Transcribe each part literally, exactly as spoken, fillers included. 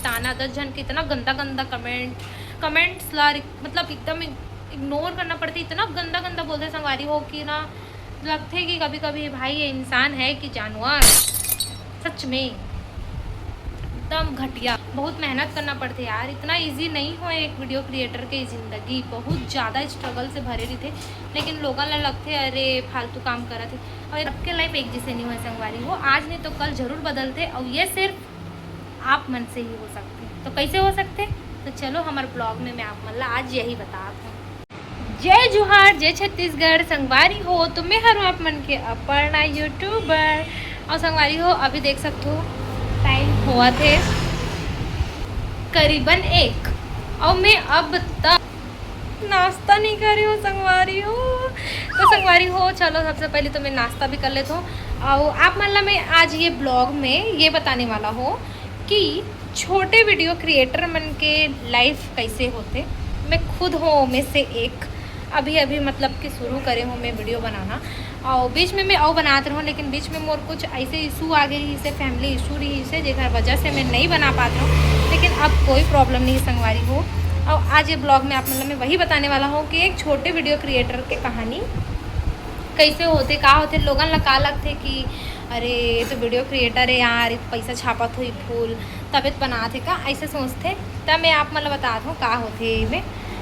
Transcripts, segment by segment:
ताना, दस झन के इतना गंदा गंदा कमेंट, कमेंट्स ला रिक-, मतलब एकदम इग्नोर करना पड़थे। इतना गंदा गंदा बोलथे संगवारी हो कि ना, लगथे कि कभी कभी भाई ये इंसान है कि जानवर। सच में एकदम घटिया। बहुत मेहनत करना पड़थे यार, इतना ईजी नहीं हो एक वीडियो क्रिएटर के जिंदगी। बहुत ज़्यादा स्ट्रगल से भरे रहिथे, लेकिन लोगन ला लगथे अरे फालतू काम करत हे। और सबके लाइफ एक जैसे नहीं होय संगवारी हो, आज नहीं तो कल जरूर बदलथे। और ये सिर्फ आप मन से ही हो सकथे। तो कैसे हो सकथे? तो चलो हमारे ब्लॉग में मैं आप मन ला आज यही बतात हूँ। जय जोहार, जय छत्तीसगढ़ संगवारी हो। तो मैं हर आप मन के अपर्णा यूट्यूबर। और संगवारी हो, अभी देख सकते हो टाइम हुआ थे करीबन एक, और मैं अब तक नाश्ता नहीं करे हो संगवारी हो। तो संगवारी हो, चलो सबसे पहले तो मैं नाश्ता भी कर लेता हूँ। और आप मन ला मैं आज ये ब्लॉग में ये बताने वाला हूँ कि छोटे वीडियो क्रिएटर मन के लाइफ कैसे होथे। मैं खुद हूँ ओमे से एक, अभी अभी मतलब कि शुरू करे हूँ मैं वीडियो बनाना। और बीच में मैं और बनात रहूँ, लेकिन बीच में मोर कुछ ऐसे इशू आ गए रहिसे, फैमिली इशू रहिसे, जेकर वजह से मैं नहीं बना पात रहूँ। लेकिन अब कोई प्रॉब्लम नहीं संगवारी हो। और आज ये ब्लॉग में आप मतलब मैं वही बताने वाला हूँ कि एक छोटे वीडियो क्रिएटर के कहानी कैसे होथे, का होथे, लोगन ला का लगथे कि अरे ये तो वीडियो क्रिएटर है यार, ये तो पैसा छापत होही फुल, तबे तो बनात हे का, ऐसे सोचथे। तब मैं आप मन ला बतात हूँ का होथे एमे।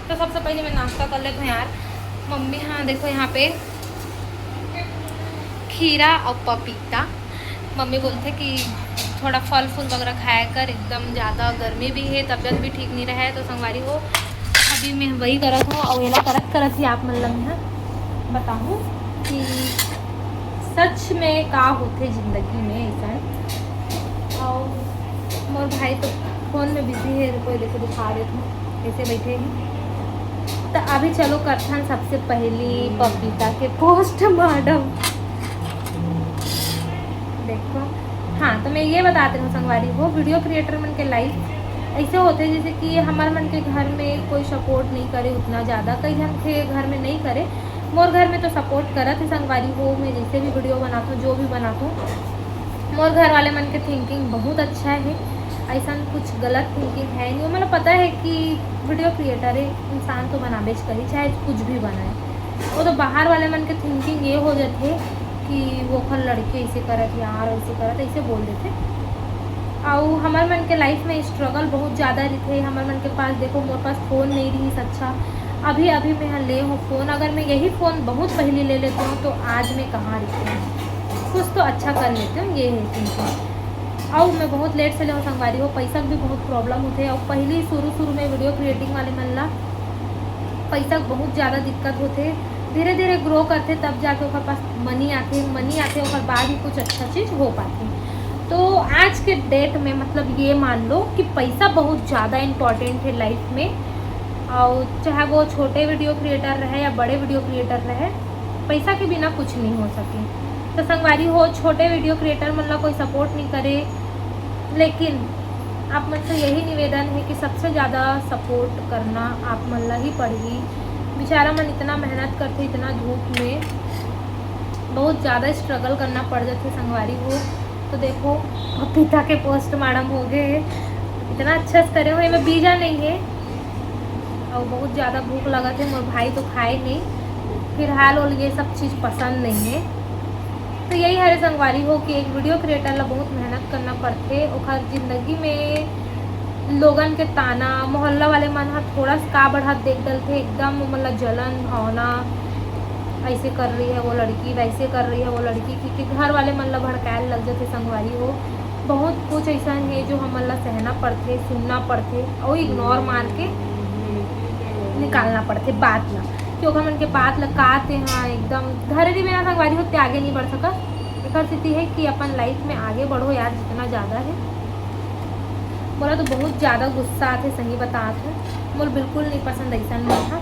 तो सबसे पहले मैं नाश्ता कर लेत हूँ यार। मम्मी, हाँ देखो यहाँ पे खीरा और पपीता, मम्मी बोलथे कि थोड़ा फल फूल वगैरह खाया कर, एकदम ज़्यादा गर्मी भी है, तबीयत भी ठीक नहीं रहे। तो संगवारी हो, अभी मैं वही करत हूँ और एला करत करत ही आप मन ला मैं बताहूँ कि सच में का होथे जिंदगी में ऐसा। और मोर भाई तो फोन में बिजी है, रुको देखो दिखा देती हूँ कैसे बैठे हैं। तो अभी चलो करथन सबसे पहली पपीता के पोस्टमार्टम। देखो, हाँ तो मैं ये बतात रहूँ संगवारी हो, वीडियो क्रिएटर मन के लाइफ ऐसे होथे जैसे कि हमर मन के घर में कोई सपोर्ट नहीं करे उतना ज़्यादा। कई झन के घर में नहीं करे, मोर घर में तो सपोर्ट करत हे संगवारी हो। मैं जैसे भी वीडियो बनात हूँ, जो भी बनात हूँ, मोर घर वाले मन के थिंकिंग बहुत अच्छा है, ऐसा कुछ गलत थिंकिंग है नहीं। मतलब पता है कि वीडियो क्रिएटर है, इंसान तो बनाबेच करी, चाहे कुछ भी बनाए। वो तो बाहर वाले मन के थिंकिंग ये हो जाथे कि वो ओखर लड़की ऐसे करत यार, ऐसे करत, ऐसे बोल देथे। अउ हमर मन के लाइफ में स्ट्रगल बहुत ज़्यादा रहिथे। हमर मन के पास देखो, मोर पास फ़ोन नहीं रहिस अच्छा, अभी अभी मैं ह ले हूँ फ़ोन। अगर मैं यही फ़ोन बहुत पहले ले लेती हूँ तो आज मैं कहाँ रहती हूँ, कुछ तो अच्छा कर लेती हूँ, ये है थिंकिंग। अउ मैं बहुत लेट से ले हूँ संगवारी हो, पैसा के भी बहुत प्रॉब्लम होथे। अउ पहले शुरू शुरू में वीडियो क्रिएटिंग वाले मन ला पैसा के बहुत ज़्यादा दिक्कत होथे, धीरे धीरे ग्रो करथे तब जाके ओकर पास मनी आथे, मनी आथे ओकर बाद ही कुछ अच्छा चीज़ हो पाथे। तो आज के डेट में मतलब ये मान लो कि पैसा बहुत ज़्यादा इम्पॉर्टेंट है लाइफ में। और चाहे वो छोटे वीडियो क्रिएटर रहे या बड़े वीडियो क्रिएटर रहे, पैसा के बिना कुछ नहीं हो सके। तो संगवारी हो, छोटे वीडियो क्रिएटर मन ला कोई सपोर्ट नहीं करे, लेकिन आप मन से यही निवेदन है कि सबसे ज़्यादा सपोर्ट करना आप मन ला ही पड़ही। बेचारा मन इतना मेहनत करथे, इतना धूप में बहुत ज़्यादा स्ट्रगल करना पड़ जाथे संगवारी हो। तो देखो, पपीता के पोस्टमार्टम हो गए है, इतना अच्छा से करे हुए में बीजा नहीं है। और बहुत ज़्यादा भूख लगत है, मोर भाई तो खाए नहीं। फिलहाल ओला ये सब चीज़ पसंद नहीं है। तो यही हरे संगवारी हो कि एक वीडियो क्रिएटर ला बहुत मेहनत करना पड़थे, ओखर जिंदगी में लोगन के ताना, मोहल्ला वाले मन ह थोड़ा सा का बढ़त देख डलथे, एकदम ओमन ला जलन भावना, ऐसे कर रही है वो लड़की, वैसे कर रही है वो लड़की, क्योंकि घर वाले मन ला भड़काए लग जाथे संगवारी हो। बहुत कुछ ऐसा है जो हमन ला सहना पड़थे, सुनना पड़थे और इग्नोर मार के निकालना पड़थे बात ला, कि ओखर मन के बात ला का ते हाँ एकदम धरे रहिबे ना संगवारी हो, ते आगे नहीं बढ़ सकस। एकर सेती है कि अपन लाइफ में आगे बढ़ो यार, जितना ज़्यादा है। मोला तो बहुत ज़्यादा गुस्सा आथे, सही बतात हूँ, मोला बिल्कुल नहीं पसंद ऐसन मन ह।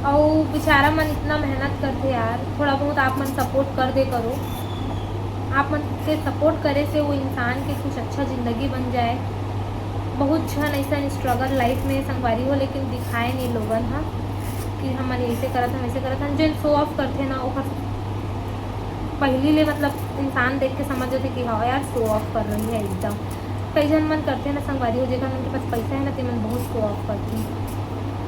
अउ बेचारा मन इतना मेहनत करथे यार, थोड़ा बहुत आप मन सपोर्ट कर दे करो। आप मन के सपोर्ट करे से वो इंसान के कुछ अच्छा ज़िंदगी बन जाए। बहुत झन ऐसा स्ट्रगल लाइफ में संगवारी हो, लेकिन दिखाए नहीं लोगन ह कि हमन ऐसे करत हन, वैसे करत हन। जेन शो ऑफ करथे ना, ओकर पहली ले मतलब इंसान देख के समझ जाथे कि हाँ यार, शो ऑफ कर रही है एकदम। कई झन मन करथे ना संगवारी हो, जेकर मन के पास पैसा है ना, ते मन बहुत शो ऑफ करथे।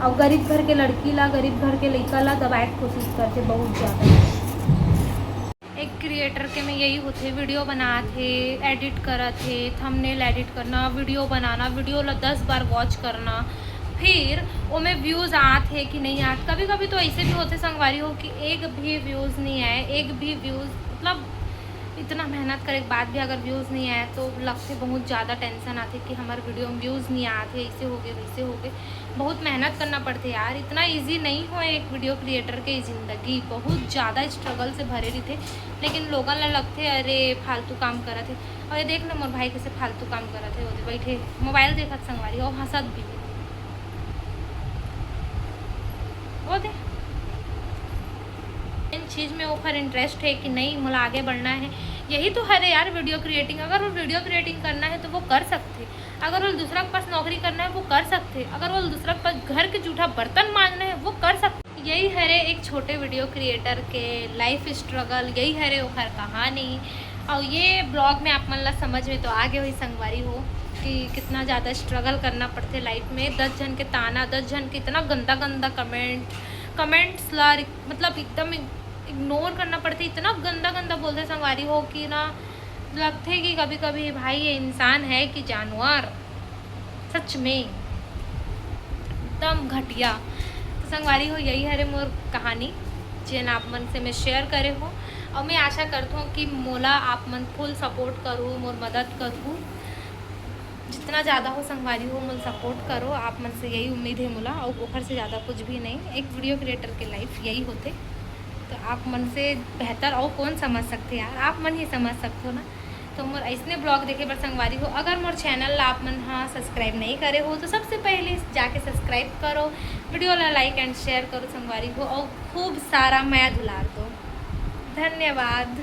और गरीब घर के लड़की ला, गरीब घर के लइका ला दबाए के कोशिश करथे बहुत ज्यादा। एक क्रिएटर के में यही होथे, वीडियो बनात हे, एडिट करत हे, थंबनेल एडिट करना, वीडियो बनाना, वीडियो ला दस बार वॉच करना, फिर ओमे व्यूज आत हे कि नहीं आत। कभी कभी तो ऐसे भी होथे संगवारी हो कि एक भी व्यूज नहीं आए, एक भी व्यूज, मतलब इतना मेहनत करे के बाद भी अगर व्यूज नहीं आए तो लगथे बहुत ज़्यादा टेंशन आथे कि हमार वीडियो में व्यूज नहीं आत हे, ऐसे हो गए, वैसे हो गए। बहुत मेहनत करना पड़थे यार, इतना ईजी नहीं हो एक वीडियो क्रिएटर के जिंदगी, बहुत ज़्यादा स्ट्रगल से भरे रहिथे। लेकिन लोगन ला लगथे अरे फालतू काम करत हे। और ये देख ना मोर भाई कैसे फालतू काम करत हे, ओदे बैठे मोबाइल देखत संगवारी हो, हंसत भी हे। ओदे इन चीज में ओकर इंटरेस्ट है कि नहीं, मोला आगे बढ़ना है। यही तो हरे यार वीडियो क्रिएटिंग। अगर वो वीडियो क्रिएटिंग करना है तो वो कर सकथे, अगर वो दूसरा के पास नौकरी करना है वो कर सकथे, अगर वो दूसरा के पास घर के जूठा बर्तन मांजना है वो कर सकथे। यही हरे एक छोटे वीडियो क्रिएटर के लाइफ स्ट्रगल, यही हरे ओकर कहानी। और ये ब्लॉग में आप मन ला समझ में तो आ गए होही संगवारी हो कि कितना ज़्यादा स्ट्रगल करना पड़थे लाइफ में। दस झन के ताना, दस झन के इतना गंदा गंदा कमेंट, कमेंट्स ला रिक-, मतलब एकदम इग्नोर करना पड़थे। इतना गंदा गंदा बोलथे संगवारी हो कि ना लगथे कि कभी कभी भाई ये इंसान है कि जानवर, सच में एकदम घटिया। तो संगवारी हो, यही हरे मोर कहानी जेन आप मन से मैं शेयर करे हो। और मैं आशा करत हूँ कि मोला आप मन फुल सपोर्ट करू, मोर मदद करू, जितना ज़्यादा हो संगवारी हो मोला सपोर्ट करो। आप मन से यही उम्मीद है मोला, और ओखर से ज़्यादा कुछ भी नहीं। एक वीडियो क्रिएटर के लाइफ यही होथे, तो आप मन से बेहतर और कौन समझ सकथे यार, आप मन ही समझ सकथो ना। तो मोर ऐसने ब्लॉग देखे बर संगवारी हो, अगर मोर चैनल ला आप मन हा सब्सक्राइब नहीं करे हो तो सबसे पहले जाके सब्सक्राइब करो, वीडियो ला लाइक एंड शेयर करो संगवारी हो, और खूब सारा मया दुलार दो। धन्यवाद।